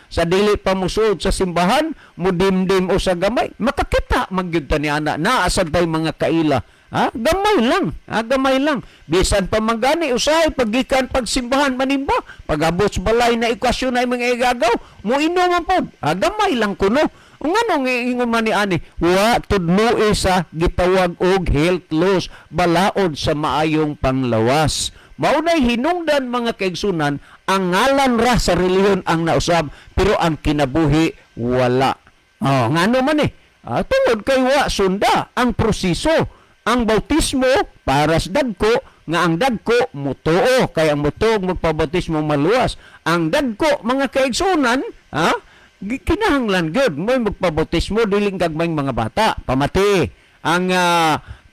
sa dili pa musulod sa simbahan, mudimdim o sa gamay, makakita magyud ta ni ana, naa sad tay mga kaila. Ha? Gamay lang. Ha? Gamay lang. Bisan pa man gani, usahay, paggikan pagsimbahan manimba, pag-abot sa balay na ekwasyon na mga igagaw, mo man pod. Ha? Gamay lang kuno. Nganong ingon man ni ani, wa tudloi sa gitawag og health laws, balaod sa maayong panglawas. Maunay hinungdan, mga kaigsunan, ang ngalan ra sa relihiyon ang nausab, pero ang kinabuhi wala. Oh, ngano man eh? Tungod kay wa sunda ang proseso. Ang bautismo para sa dagko nga ang dagko mutuo kay ang mutuo magpabautismo maluwas. Ang dagko, mga kaigsunan, ha? Kinahanglan gyud mo magpabautismo, dili gagmayng mga bata. Pamati ang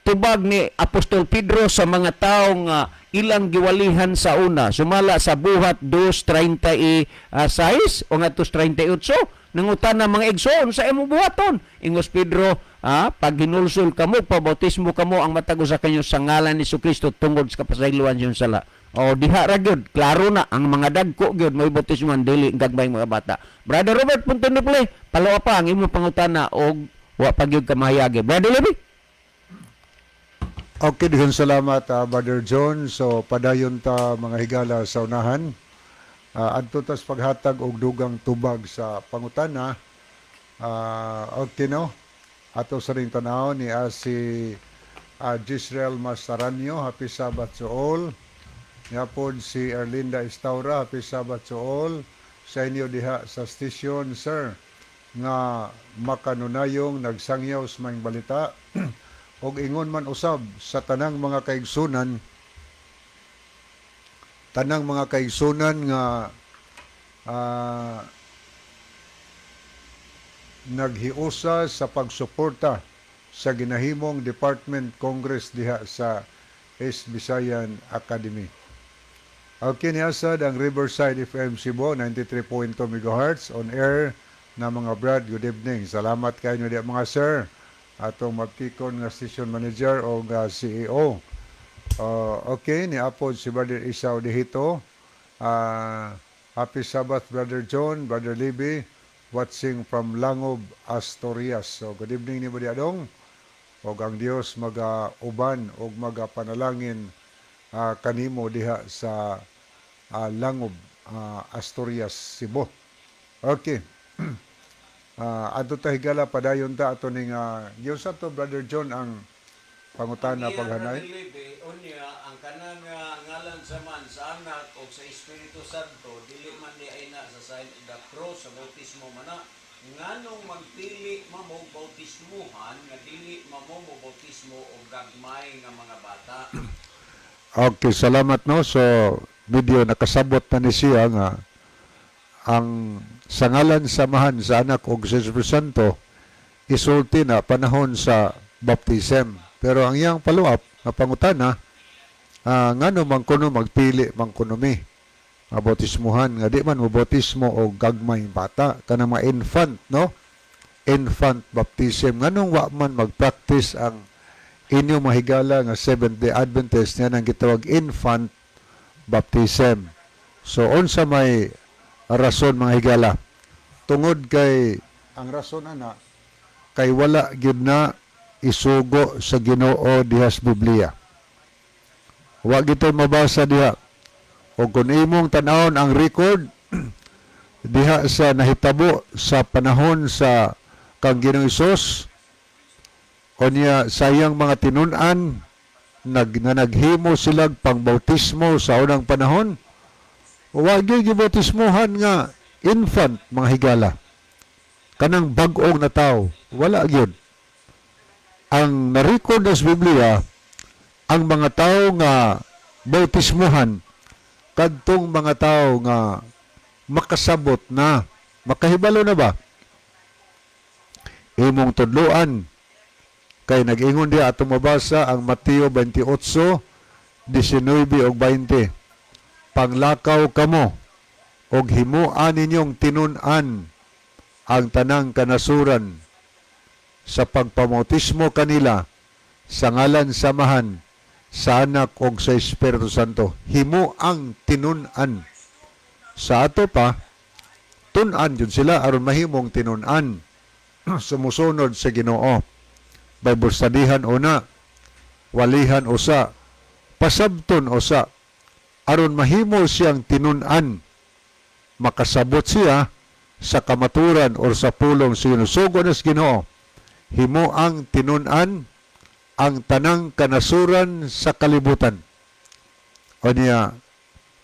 tubag ni Apostol Pedro sa mga taong ilang giwalihan sa una sumala sa Buhat 2:36 o nga 2:38. Nangutana mga igsoon sa imo buhaton, ingos Pedro, pag hinulsol kamo, pabautismo kamo ang matag usa kanyo sa ngalan ni Kristo tungod sa kapasayloan sa sala. O diha ra gyud klaro na ang mga dagko gyud may bautismo, dili gagmay mga bata. Brother Robert Punto Niple, palawa pa ang imong pangutana og wa pa gyud ka mahayagi. Brother Levi. Okay, daghang salamat, Brother John. So padayon ta, mga higala, sa unahan. Adto tas paghatag og dugang tubag sa pangutana. Okay no. Ato sa ring tanaw ni si Gisrael Mastaranyo, happy Sabbath to all. Yapon si Erlinda Estaura, happy Sabbath to all. Sa inyo diha sa station, sir, nga makanunayong nagsangyaw sa maayong balita og ingon man usab sa tanang mga kaigsunan nga naghiusa sa pagsuporta sa ginahimong Department Congress diha sa East Visayan Academy. Okay, niasad ang Riverside FM Cebu 93.2 MHz on air na, mga brad. Good evening. Salamat kayo diya, mga sir. Atong maptikon nga station manager o nga CEO. Okay, niapod si Brother Isaw Dihito. Happy Sabbath, Brother John, Brother Libby, watching from Langob, Asturias. So, good evening nimo diha, dong. Og ang Dios maga-uban og magapanalangin kanimo diha sa Langob, Asturias, Cebu. Okay. Adto ta, higala, padayon ta ato ning giunsa to, Brother John, ang pangutana Ang iya, paghanay. Brother Libe, unya ang kanang ngalan sa Amahan, sa Anak o sa Espiritu Santo, dili man diay na sa sign of the cross sa bautismo man na. Nganong magpili mamo bautismuhan nga dili mamo mo bautismo og gagmay nga mga bata? Okay, salamat, no. So video nakasabot na ni siya nga ang sa ngalan sa Amahan, sa Anak ug sa Espiritu Santo isulti na panahon sa baptism. Pero ang iyang follow-up nga pangutana, ngano man kuno magpili man kuno mi nga bautismuhan nga di man mo bautismo og gagmay bata, kanang mga infant, no, infant baptism? Nganong wa man magpractice ang inyong mahigala nga Seventh Day Adventist nga nang gitawag infant baptism? So unsa may rason, mga higala? Tungod kay ang rason ana kay wala gyud na isugo sa Ginoo diha sa Biblia. Wa gito mabasa diha. O kung imong tan-awon ang record diha sa nahitabo sa panahon sa kang Ginoong Hesus, unya sa iyang mga tinun-an na naghimo silag pangbautismo sa unang panahon, wa gyud gibautismohan nga infant, mga higala, kanang bag-ong na tao, wala gyud. Ang na-record sa Biblia, ang mga tao nga bautismuhan, kadtong mga tao nga makasabot na, makahibalo na ba, imong tudloan, kay nag-ingon diha, atong mabasa ang Mateo 28, 19 ug 20: "Panglakaw kamo og himoa ninyong tinun-an ang tanang kanasuran sa pagpabautismo kanila sa ngalan sa Amahan, sa Anak ug sa Espiritu Santo." Himo ang tinun-an. Sa ato pa, tun-an yun sila aron mahimong tinun-an. Sumusunod sa Ginoo. Bible studyhan una, walihan usa, pasabton usa, aron mahimo siyang tinun-an. Makasabot siya sa kamaturan or sa pulong sa Ginoo. Sugo na sa Ginoo. Himo ang tinun-an ang tanang kanasuran sa kalibutan. O niya,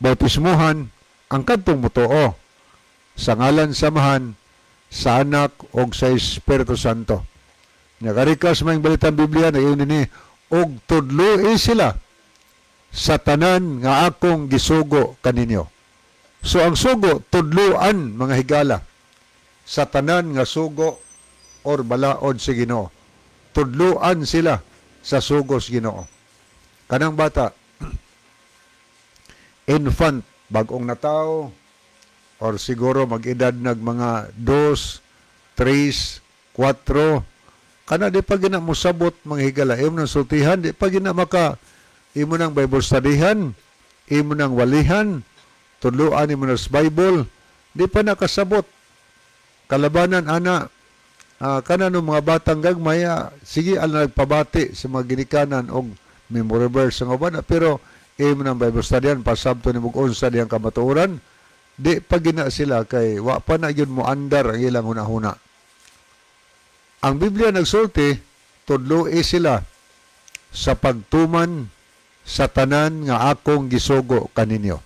bautismuhan ang kadtong mutuo sa ngalan sa Amahan, sa Anak ug sa Espiritu Santo. Nya karikas may balitang Biblia na yun ni og tudloi sila sa tanan nga akong gisugo kaninyo. So ang sugo, tudluan, mga higala, sa tanan nga sugo or balaod sa Ginoo. Tudluan sila sa sugo sa Ginoo. Kanang bata, infant, bagong nataw, or siguro mag-edad nag mga 2, 3, 4, kana di pa gina mosabot, mga higala. Imo nang sultihan, di pa gina maka, imo nang Bible studyhan, imo nang walihan, tudluan imo na sa Bible, di pa nakasabot. Kalabanan ana, kana no mga batang gagmay, sige al nagpabati sa mga ginikanan og memory verse nga uban, pero imo nang Bible studyan, pasabto nimo unsa diyang kamatuoran, di pa gina sila kay wa pa na gyud mo andar ang ilang hunahuna. Ang Biblia nagsulti, tudloi sila sa pagtuman sa tanan nga akong gisugo kaninyo.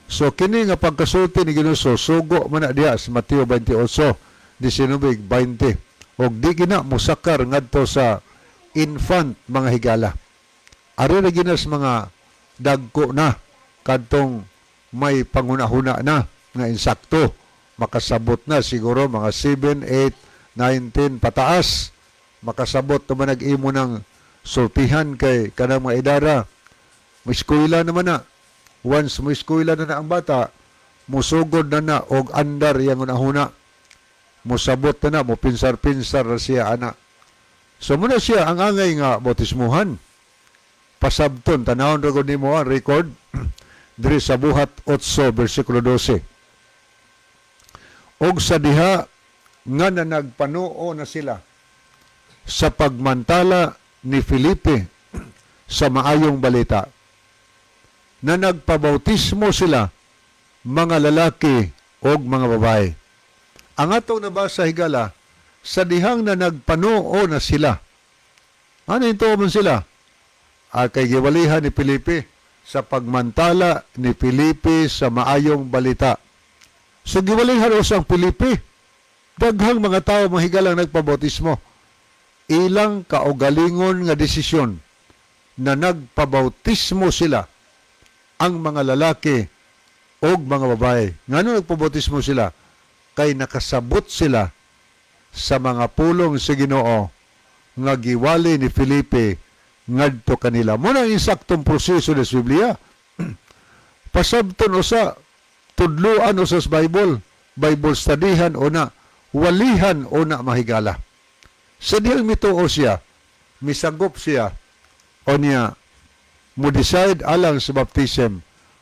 So kini nga pagkasulti ni Ginoo, sugo man na diha sa Mateo 28, 19, 20. Og di gina musakar ngadto sa infant, mga higala. Ari ra gina sa mga dagko na, kadtong may panghuna-huna na nga insakto, makasabot na siguro mga 7, 8, 9, 10 pataas, makasabot naman nag-imo ng Sultihan kay kanang mga idara, mo-eskwela naman na. Once mo-eskwela na na ang bata, musugod na na og andar iyang hunahuna. Musabot na na, mupinsar-pinsar na siya ana. So muna siya ang angay nga bautismuhan. Pasabton, tanawon ra gud nimo ang record diri sa Buhat 8 bersikulo 12. Og sa diha nga na nagpanuo na sila sa pagmantala ni Felipe sa maayong balita, na nagpabautismo sila, mga lalaki og mga babae. Ang atong nabasa, higala, sa dihang na nagpanuo na sila. Ano ito man sila? Ah, kay giwalihan ni Felipe sa pagmantala ni Felipe sa maayong balita. So giwalihan usang Felipe. Daghang mga tao, mahigalang, nagpabautismo. Ilang kaugalingon nga desisyon na nagpabautismo sila ang mga lalaki o mga babae. Ngano nagpabautismo sila? Kay nakasabot sila sa mga pulong sa Ginoo nga giwali ni Felipe ngadto kanila. Mao na ang insaktong proseso sa Biblia. Pasabton usa, tudluan usa sa Bible, Bible studyhan o na, walihan o na, mahigala. Sa dihang mituo siya, misagop siya, o niya, mo decide alang sa baptism,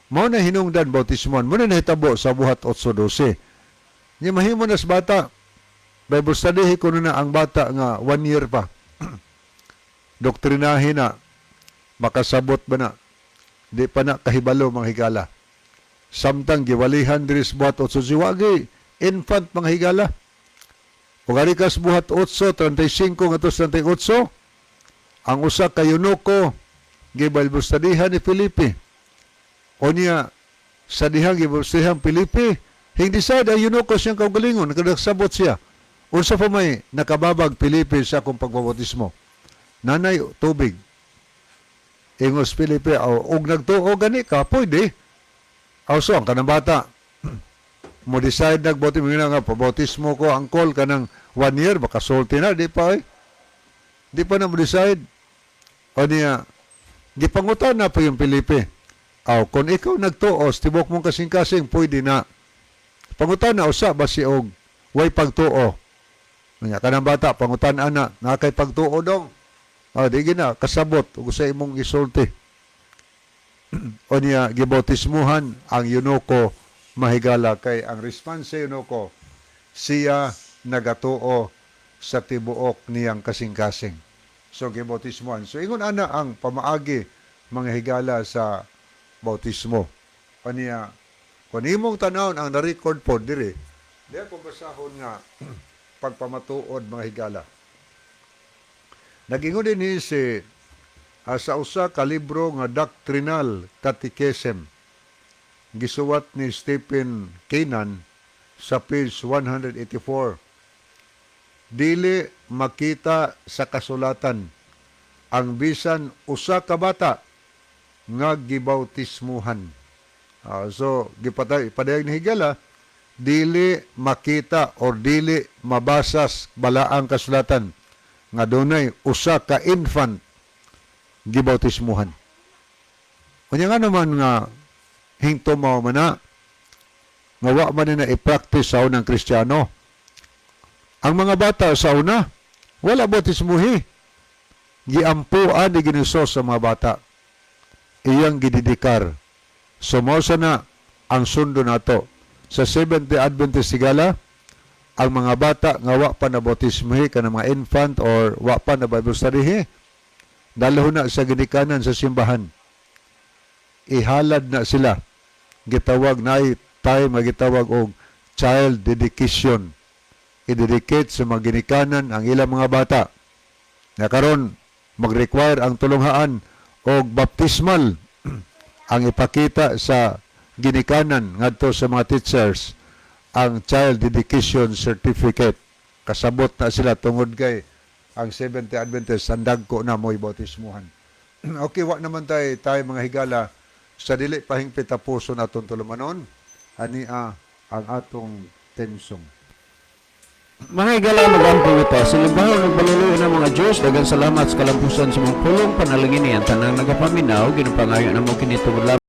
mao na hinungdan bautismon, mao na nahitabo sa Buhat 8:12. Nya mahimo na sa bata, Bible study kuno na ang bata nga 1 year pa. Doktrinahin na, makasabot ba na, di pa na kahibalo, mga higala. Samtang giwalihan diri sa Buhat 8, siwagi, infant, mga higala. Ug ari kas Buhat 8:35 ngadto sa 38, ang usa ka eunuko gi-Bible studyhan ni Felipe. O niya, sa dihang gi-Bible studyhan Felipe, hindi decide ang eunuko siyang kaugalingon, nakasabot siya. Unsa pa may nakababag, Felipe, sa akong pagbabautismo? Nanay tubig. Ingos Felipe, "Og nagtuo gani ka, pwede." Aw, so ang kanang bata, mo decide nagbautismo nga pabautismo ko angkol kanang 1 year, baka sulti na, di pa eh. Di pa na mo decide. O niya, gipangutan na po yung Felipe. Aw, kung ikaw nagtuos, tibok mong kasing-kasing, pwede na. Pangutan na usa basi og way pagtuo. Nya kanang bata pangutan ana, "Naa kay pagtuo, dong?" Ah, di gina kasabot ug sa imong isulti. O niya gibautismuhan ang eunuko, mahigala, kay ang response sa eunuko, siya nagatuo sa tibuok niyang kasing-kasing. So gibautismuhan. So ingon ana ang pamaagi, mga higala, sa bautismo. Kaniya kung imong tanawon ang na-record po diri, di ako basahon nga pagpamatuod, mga higala. Nagingon din ni si sa usa ka libro nga Doctrinal Catechism gisuwat ni Stephen Keenan sa page 184, dili makita sa kasulatan ang bisan usa ka bata nga gibautismuhan. Ah, so gipatay padayag ni higala, dili makita or dili mabasa sa balaang kasulatan nga dunay usa ka infant gibautismuhan. Unya nga naman nga hingtumaw man na nga wa man na i-practice sa unang Kristiyano. Ang mga bata sa una, wala bautismuhi. Giampuan ni Ginoong sa mga bata. Iyang gididikar. So mao sa na ang sundo nato. Sa Seventh-day Adventist, higala, ang mga bata nga wa pa na bautismuhi, kanang mga infant or wa pa na Bible study, dalhon na sa ginikanan sa simbahan. Ihalad na sila. Gitawag na time nga gitawag og child dedication. I-dedicate sa mga ginikanan ang ilang mga bata. Na karon mag-require ang tulunghaan og baptismal ang ipakita sa ginikanan ngadto sa mga teachers, ang child dedication certificate. Kasabot na sila tungod kay ang Seventh-day Adventist ang dagko na mo'y bautismuhan. Okay, wa naman tayo, tayo mga higala, sa dili pahingpit tapuson atong tulumanon, ani ang atong theme song. Mga higala, magampo kita. Silibahon ug baliluyon ng mga Diyos, daghang salamat sa kalampusan sa imong pulong. Panalangini ang tanang nagapaminaw. Ginapangayo namo kini tungod